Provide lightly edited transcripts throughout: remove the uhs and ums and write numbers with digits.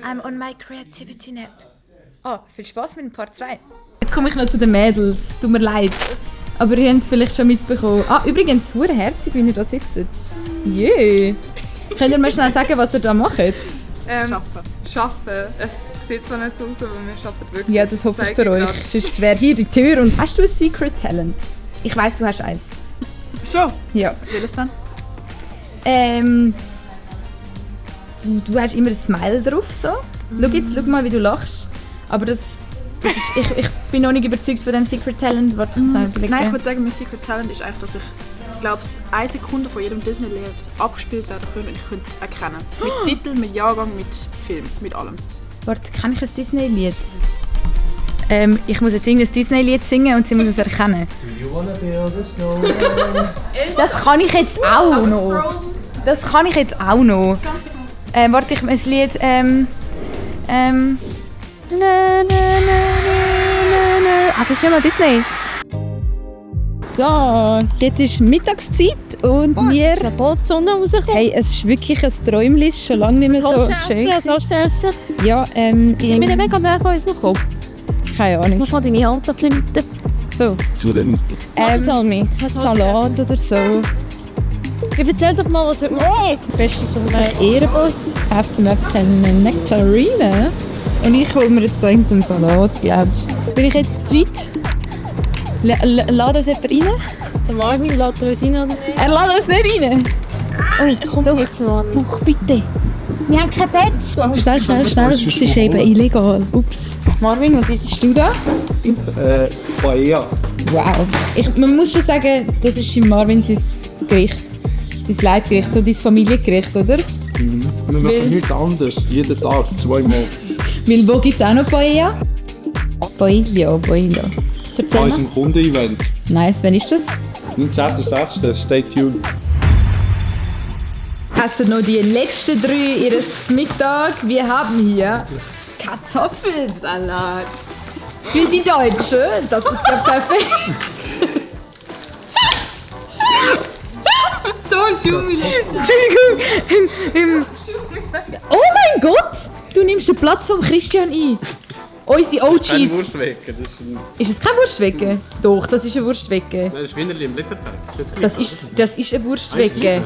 I'm on my creativity nap. Oh, viel Spaß mit dem Part 2. Jetzt komme ich noch zu den Mädels. Tut mir leid. Aber ihr habt es vielleicht schon mitbekommen. Ah, übrigens, hure herzig, wie ihr da sitzt. Jö. Könnt ihr mir schnell sagen, was ihr da macht? Schaffen. Es sieht zwar nicht so aus, aber wir schaffen wirklich. Ja, das hoffe ich für euch. Sonst wäre hier die Tür. Und hast du ein Secret Talent? Ich weiss, du hast eins. Schon? Ja. Welches dann? Du hast immer ein Smile drauf. So. Schau mal, wie du lachst. Aber das ist, ich bin noch nicht überzeugt von diesem Secret Talent. Warte, Nein, ich würde sagen, mein Secret Talent ist eigentlich, dass ich glaube, 1 Sekunde von jedem Disney-Lied abgespielt werden können und ich könnte es erkennen. Mit Titel, mit Jahrgang, mit Film, mit allem. Warte, kann ich ein Disney-Lied? Ich muss jetzt irgendein Disney-Lied singen und sie muss es erkennen. Das kann ich jetzt auch noch. Das kann ich jetzt auch noch. Warte, ich ein Lied. Das ist ja mal Disney. So, jetzt ist Mittagszeit und wir... Es bald die Sonne rauskommt. Hey, es ist wirklich ein Träumchen, es ist schon lange nicht mehr so schön. Was willst du essen? Ja, Ich bin nicht mega nervös im Kopf. keine Ahnung. Du musst mal deine Hand abflimmern. So. Salmi. Salat oder so. Ich erzähl doch mal, was heute Morgen beste Sonne. Ehrenboss kauft mir eine Nektarine. Und ich hole mir jetzt hier irgendeinen Salat, glaube ich. Bin ich jetzt zu weit? Lade uns jemand rein? Der Marvin lädt uns rein, oder? Er lädt uns nicht rein! Oh, komm jetzt, Mann. Doch, bitte! Wir haben kein Bett. Schnell. Es ist eben illegal. Ups. Marvin, was isst du da? Paella. Wow. Man muss schon sagen, das ist in Marvin sein Gericht. Dein Leibgericht, so dein Familiengericht, oder? Wir machen nichts anderes. Jeden Tag, 2-mal. Weil wo gibt es auch noch Paella? Paella. Erzähl An mal. unserem Kundenevent. Nice, wann ist das? 19.06. Stay tuned. Also noch die letzten 3 ihres Mittag. Wir haben hier Kartoffelsalat. Für die Deutschen, das ist ja perfekt. Don't do me. Entschuldigung. Oh mein Gott! Du nimmst den Platz von Christian ein. Unsere OGs. Kein Wurstwecken. Ist es kein Wurstwecken? Doch, das ist ein Wurstwecken. Das ist Wienerli im Blätterteig. Das ist ein Wurstwecken.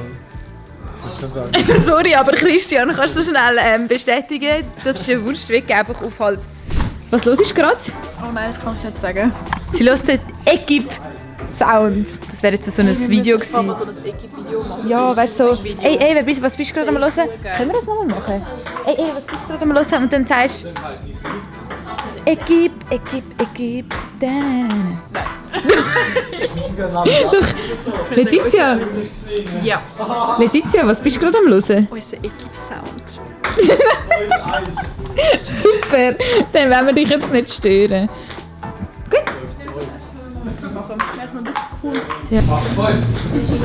Sorry, aber Christian, kannst du schnell bestätigen? Das ist ein Wurstwecken, einfach auf halt. Was los ist gerade? Oh nein, das kann ich nicht sagen. Sie hört den Equip-Sound. Das wäre jetzt so ein Video gewesen. Mal so ein Equip-Video machen. Ja, weißt du, so. Video. Ey, was bist du gerade am hören? Können wir das nochmal machen? Ey, was bist du gerade am hören? Und dann sagst du. Equip. Letizia! Ja. Letizia, was bist du gerade am hören? Unser Equip-Sound. Super, dann wollen wir dich jetzt nicht stören. Gut. Ja.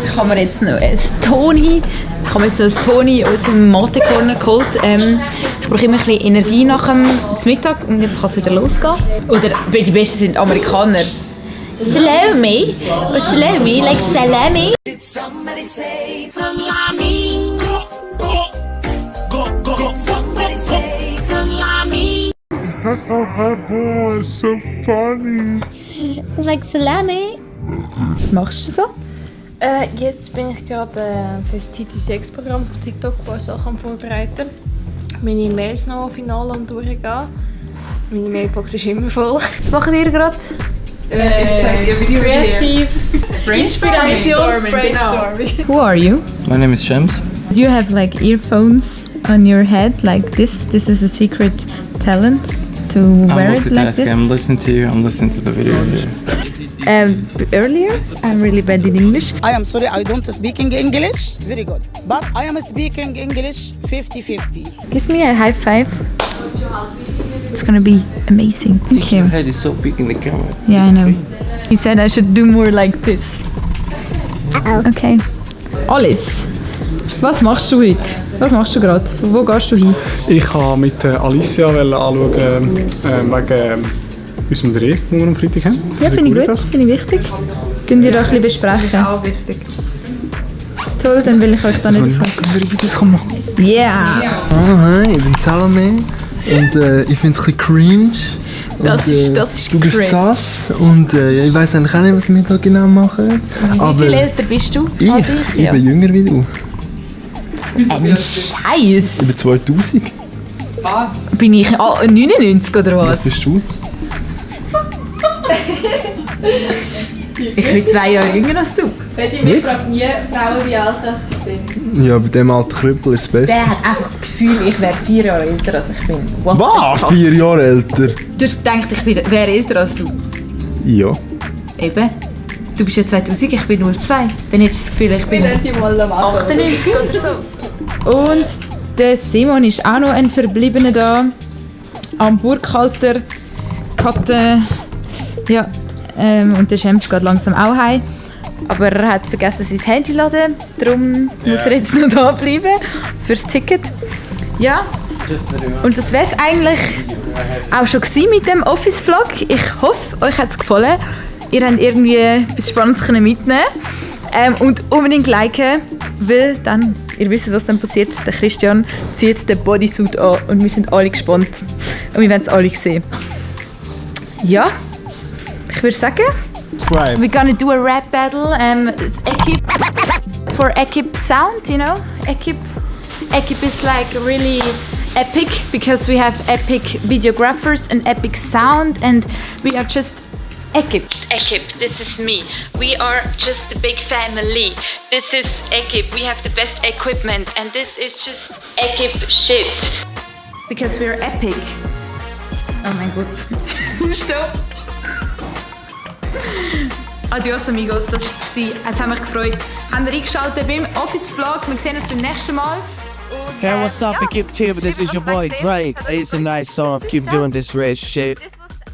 Ich habe mir jetzt noch ein Toni aus dem Mate-Corner geholt. Ich brauche immer ein bisschen Energie nach dem Mittag und jetzt kann es wieder losgehen. Oder die Besten sind Amerikaner. Salami? Or salami? Like salami? Did somebody say salami? Did somebody say salami? So funny. Like Salami. Was machst du so? Jetzt bin ich gerade für das TT6-Programm von TikTok ein paar Sachen am Vorbereiten. Meine Mails noch final am Durchgehen. Meine Mailbox ist immer voll. Was macht ihr gerade? Kreativ. Inspirationsbrainstorming. Who are you? My name is Shams. Do you have like earphones on your head like this? This is a secret talent to wear it like this? I'm listening to you. I'm listening to the video here. Earlier, I'm really bad in English. I am sorry, I don't speak English. Very good. But I am speaking English 50-50. Give me a high five. It's gonna be amazing. Thank Your you. head is so big in the camera. Yeah, I know. He said I should do more like this. Okay. Alice, was machst du heute? Was machst du gerade? Wo gehst du hin? Ich wollte mit Alicia anschauen, wegen unserem Dreh, den wir am Freitag haben. Ja, finde ich gut. Finde ich wichtig. Können wir da ein bisschen besprechen? Auch wichtig. Toll, dann will ich euch da nicht fragen. Können wir Videos machen? Yeah! Oh, hi, ich bin Salome. Und ich finde es ein bisschen cringe. Das ist du bist cringe. sass und ich weiß eigentlich auch nicht, was wir da genau machen. Wie viel älter bist du? Ich bin jünger wie du. Scheiß! Ich bin 2000. Bin ich 99 oder Was was? bist du? Ich bin 2 Jahre jünger als du. Ich frage nie Frauen, wie alt sie sind. Ja, bei dem alten Krüppel ist es besser. Der hat einfach das Gefühl, ich wäre 4 Jahre älter als ich bin. What the Was? fuck? 4 Jahre älter? Du hast gedacht, ich wäre älter als du. Ja. Eben. Du bist ja 2000, ich bin 02. Dann hättest du das Gefühl, ich bin 98 oder so. Und der Simon ist auch noch ein Verbliebener da. Am Burghalter. Ja. Und der Schems geht langsam auch heim. Aber er hat vergessen, sein Handy zu laden. Darum muss er jetzt noch da bleiben. Fürs Ticket. Ja. Und das wäre es eigentlich auch schon gewesen mit dem Office-Vlog. Ich hoffe, euch hat es gefallen. Ihr habt irgendwie etwas Spannendes mitnehmen können. Und unbedingt liken, weil dann, ihr wisst, was dann passiert. Der Christian zieht den Bodysuit an und wir sind alle gespannt. Und wir werden es alle sehen. Ja, ich würde sagen, we're gonna do a rap battle. Ekip for Ekip sound, you know? Ekip is like really epic because we have epic videographers and epic sound, and we are just Ekip, this is me. We are just a big family. This is Ekip. We have the best equipment, and this is just Ekip shit. Because we're epic. Oh mein Gott. Stopp. Adios amigos, das war es. Es hat mich gefreut. Habt ihr eingeschaltet beim Office Vlog. Wir sehen uns beim nächsten Mal. Hey, what's up? Ekip Tib, this is your boy Drake. It's a nice song. Keep doing this rich shit.